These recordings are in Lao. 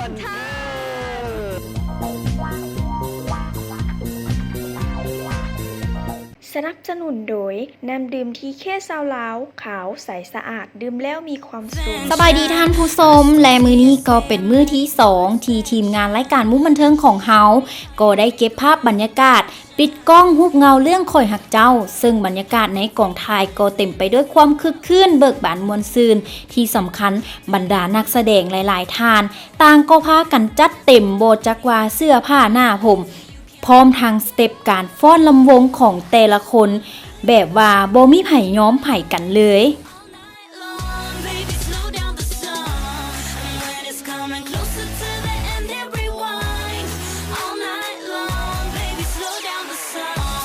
ສະໜັບສະໜູນໂດຍ ນ້ຳດື່ມ ທີເຄ ຊາວລາວ ຂາວ ໃສ ສະອາດ ດື່ມແລ້ວມີຄວາມສຸກ. ສະບາຍດີທ່ານຜູ້ຊົມ ແລະ ມື້ນີ້ກໍເປັນມື້ທີສອງ ທີ່ທີມງານລາຍການມຸມບັນເທີງຂອງເຮົາ ກໍໄດ້ເກັບພາບບັນຍາກາດປິດກ້ອງຮູບເງົາເລື່ອງຂ້ອຍຮັກເຈົ້າ, ເຊິ່ງບັນຍາກາດໃນກອງຖ່າຍກໍເຕັມໄປດ້ວຍຄວາມຄຶກຄື້ນເບີກບານມ່ວນຊື່ນ. ທີ່ສຳຄັນ, ບັນດານັກສະແດງຫຼາຍໆທ່ານ ຕ່າງກໍພາກັນຈັດເຕັມ, ບໍ່ຈັກວ່າເສື້ອຜ້າໜ້າຜົມ, ພ້ອມທັງສະເຕັບການຟ້ອນລຳວົງຂອງແຕ່ລະຄົນ ແບບວ່າບໍ່ມີໃຜຍອມໃຜກັນເລີຍ. All night long, baby, slow down the song. And when it's coming closer to the end, then rewind. All night long, baby, slow down the song.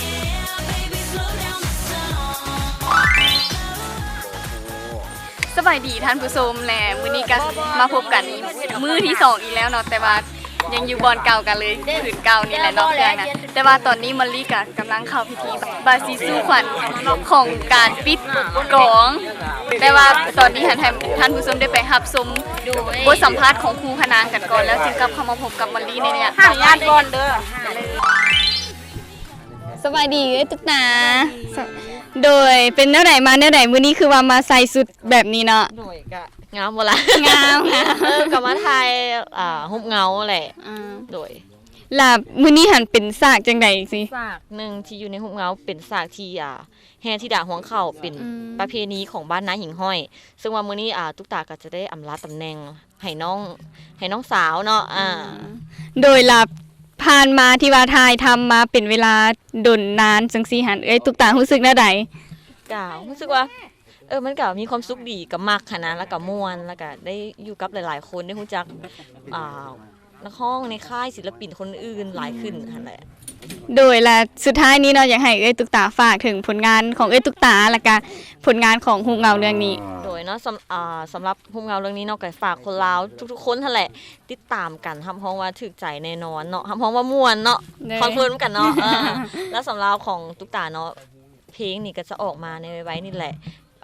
Yeah, baby, slow down the song. ສະບາຍດີທ່ານຜູ້ຊົມ ແລະ ມື້ນີ້ກໍມາພົບກັນມື້ທີສອງອີກແລ້ວເນາະ, ແຕ່ວ່າ ຍັງຢູ່ບ່ອນເກົ່າກັນເລີຍ ພື້ນເກົ່ານີ້ແຫຼະເນາະ ເພື່ອນນະ. ແຕ່ວ່າຕອນນີ້ມະລີກະກຳລັງເຂົ້າພິທີບາສີສູ່ຂວັນຂອງການປິດກອງ, ແຕ່ວ່າຕອນນີ້ຫັ້ນໃຫ້ທ່ານຜູ້ຊົມໄດ້ໄປຮັບຊົມບົດສຳພາດຂອງຄູ່ພະນາງກັນກ່ອນ ແລ້ວຈຶ່ງກັບເຂົ້າມາພົບກັບມະລີໃນໄລຍະຕໍ່ໄປ. ສະບາຍດີເອື້ອຍຕຸກຕາ. ໂດຍ ເປັນແນວໃດມາແນວໃດ ມື້ນີ້ຄືວ່າມາໃສ່ຊຸດແບບນີ້ເນາະ? ໂດຍ ກະ ງາມບໍ່ລະ? ງາມ ງາມ. ເອີ ກໍມາຖ່າຍ ອ່າ ຮູບເງົາແຫຼະ. ອ່າ ໂດຍ ລະມື້ນີ້ຫັ້ນເປັນສາກຈັ່ງໃດຊີ້? ສາກໜຶ່ງທີ່ຢູ່ໃນຮູບເງົາເປັນສາກທີ່ ອ່າ ແຫ່ທິດາຮວງເຂົ້າ ເປັນ ອືມ ປະເພນີຂອງບ້ານນາຫິງຫ້ອຍ, ເຊິ່ງວ່າມື້ນີ້ ອ່າ ຕຸກຕາກໍຈະໄດ້ອຳລາຕຳແໜ່ງໃຫ້ນ້ອງ ໃຫ້ນ້ອງສາວເນາະ. ອ່າ ອືມ ໂດຍລະຜ່ານມາທີ່ວ່າຖ່າຍທຳມາເປັນເວລາດົນນານຈັ່ງຊີ້ຫັ້ນ ເອື້ອຍຕຸກຕາຮູ້ສຶກແນວໃດ? ກໍຮູ້ສຶກວ່າ ເອີ ມັນກະມີຄວາມສຸກດີ ກະມັກຫັ້ນນະ ລະກະມ່ວນ ລະກະໄດ້ຢູ່ກັບຫຼາຍໆຄົນ ໄດ້ຮູ້ຈັກ ອ່າ ນັກຮ້ອງໃນຄ້າຍ ສິນລະປິນຄົນອື່ນຫຼາຍຂຶ້ນຫັ້ນແຫຼະ. ໂດຍ ລະສຸດທ້າຍນີ້ເນາະ ຢາກໃຫ້ເອື້ອຍຕຸກຕາຝາກເຖິງຜົນງານຂອງເອື້ອຍຕຸກຕາ ລະກະຜົນງານຂອງຮູບເງົາເລື່ອງນີ້. ໂດຍເນາະ ສຳ ອ່າ ສຳລັບຮູບເງົາເລື່ອງນີ້ເນາະ ກະຝາກຄົນລາວທຸກໆຄົນຫັ້ນແຫຼະ ຕິດຕາມກັນ ຮັບຮອງວ່າຖືກໃຈແນ່ນອນເນາະ ຮັບຮອງວ່າມ່ວນເນາະ. ໂດຍ ຄອນເຟີມກັນເນາະ. ເອີ ລະສຳລັບຂອງຕຸກຕາເນາະ ເພງນີ້ກໍຈະອອກມາໃນໄວໆນີ້ແຫຼະ.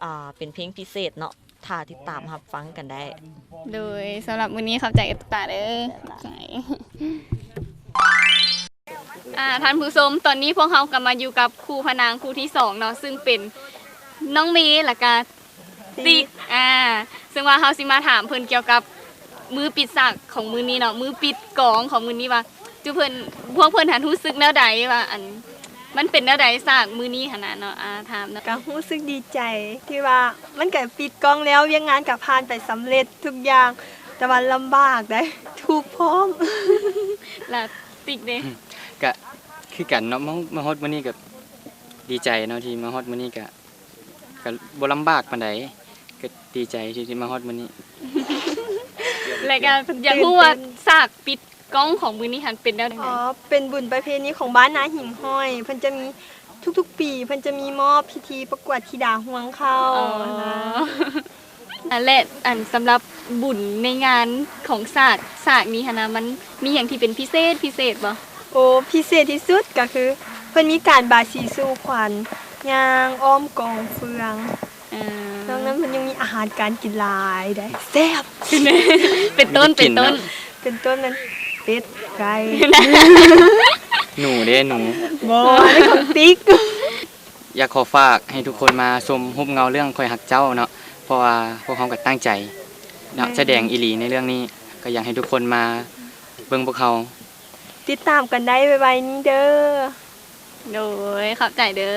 ອ່າ ເປັນເພງພິເສດເນາະ ຖ້າຕິດຕາມຮັບຟັງກັນໄດ້. ໂດຍ ສຳລັບມື້ນີ້ຂອບໃຈເອື້ອຍຕຸກຕາເດີ. ອ່າ ທ່ານຜູ້ຊົມ ຕອນນີ້ພວກເຮົາກໍມາຢູ່ກັບຄູ່ພະນາງຄູ່ທີສອງເນາະ ຊຶ່ງເປັນນ້ອງເມ ແລະກະ ຕິກ ຕິກ ອ່າ ເຊິ່ງວ່າເຮົາຊິມາຖາມເພິ່ນກ່ຽວກັບມື້ປິດສາກຂອງມື້ນີ້ເນາະ ມື້ປິດກອງຂອງມື້ນີ້ວ່າ ຈຸເພິ່ນ ພວກເພິ່ນຫັ້ນຮູ້ສຶກແນວໃດວ່າ ອັນ ມັນເປັນແນວໃດສາກມື້ນີ້ຫັ້ນນະເນາະ. ອ່າ ຖາມເນາະ. ກໍຮູ້ສຶກດີໃຈທີ່ວ່າມັນກໍປິດກ້ອງແລ້ວ ວຽກງານກໍຜ່ານໄປສຳເລັດທຸກຢ່າງ ແຕ່ວ່າລຳບາກໃດ໋ ທຸກພ້ອມ. ລະຕິກເດ? ກໍຄືກັນເນາະ ມາ ມາຮອດມື້ນີ້ກໍດີໃຈເນາະ ທີ່ມາຮອດມື້ນີ້ກໍ ກໍບໍ່ລຳບາກປານໃດ ກໍດີໃຈທີ່ ທີ່ມາຮອດມື້ນີ້. ແລະກໍຢາກຮູ້ວ່າ ຕື່ນເຕັ້ນ ສາກປິດກ້ອງຂອງມື້ນີ້ຫັ້ນເປັນແນວໃດ? ອໍ ເປັນບຸນປະເພນີຂອງບ້ານນາຫິງຫ້ອຍ ເພິ່ນຈະມີທຸກໆປີ ເພິ່ນຈະມີມອບພິທີປະກວດທິດາຮວງເຂົ້າ. ອໍ ຫັ້ນນະ. ອ່າ ແລະ ອັນ ສຳລັບບຸນໃນງານຂອງສາກ ສາກນີ້ຫັ້ນນະ ມັນມີຫຍັງທີ່ເປັນພິເສດ ພິເສດບໍ່? ໂອ້ ພິເສດທີ່ສຸດກໍຄື ເພິ່ນມີການບາຍສີສູ່ຂວັນ ຍ່າງອ້ອມກອງເຟືອງ. ອ່າ ນອກນັ້ນເພິ່ນຍັງມີອາຫານການກິນຫຼາຍໃດ໋ ແຊບ. ເປັນຕົ້ນ ເປັນຕົ້ນ ເປັນຕົ້ນແມ່ນເປັດ ໄກ່ ໜູເດ້ ໜູ. ບໍ່ ອັນນີ້ຂອງຕິກ. ຢາກຂໍຝາກໃຫ້ທຸກຄົນມາຊົມຮູບເງົາເລື່ອງຂ້ອຍຮັກເຈົ້າເນາະ ເພາະວ່າພວກເຮົາກໍຕັ້ງໃຈເນາະ ແມ່ນ ສະແດງອີ່ຫຼີໃນເລື່ອງນີ້ ກໍຢາກໃຫ້ທຸກຄົນມາເບິ່ງພວກເຮົາ. ຕິດຕາມກັນໄດ້ໄວໆນີ້ເດີ. ໂດຍ ຂອບໃຈເດີ.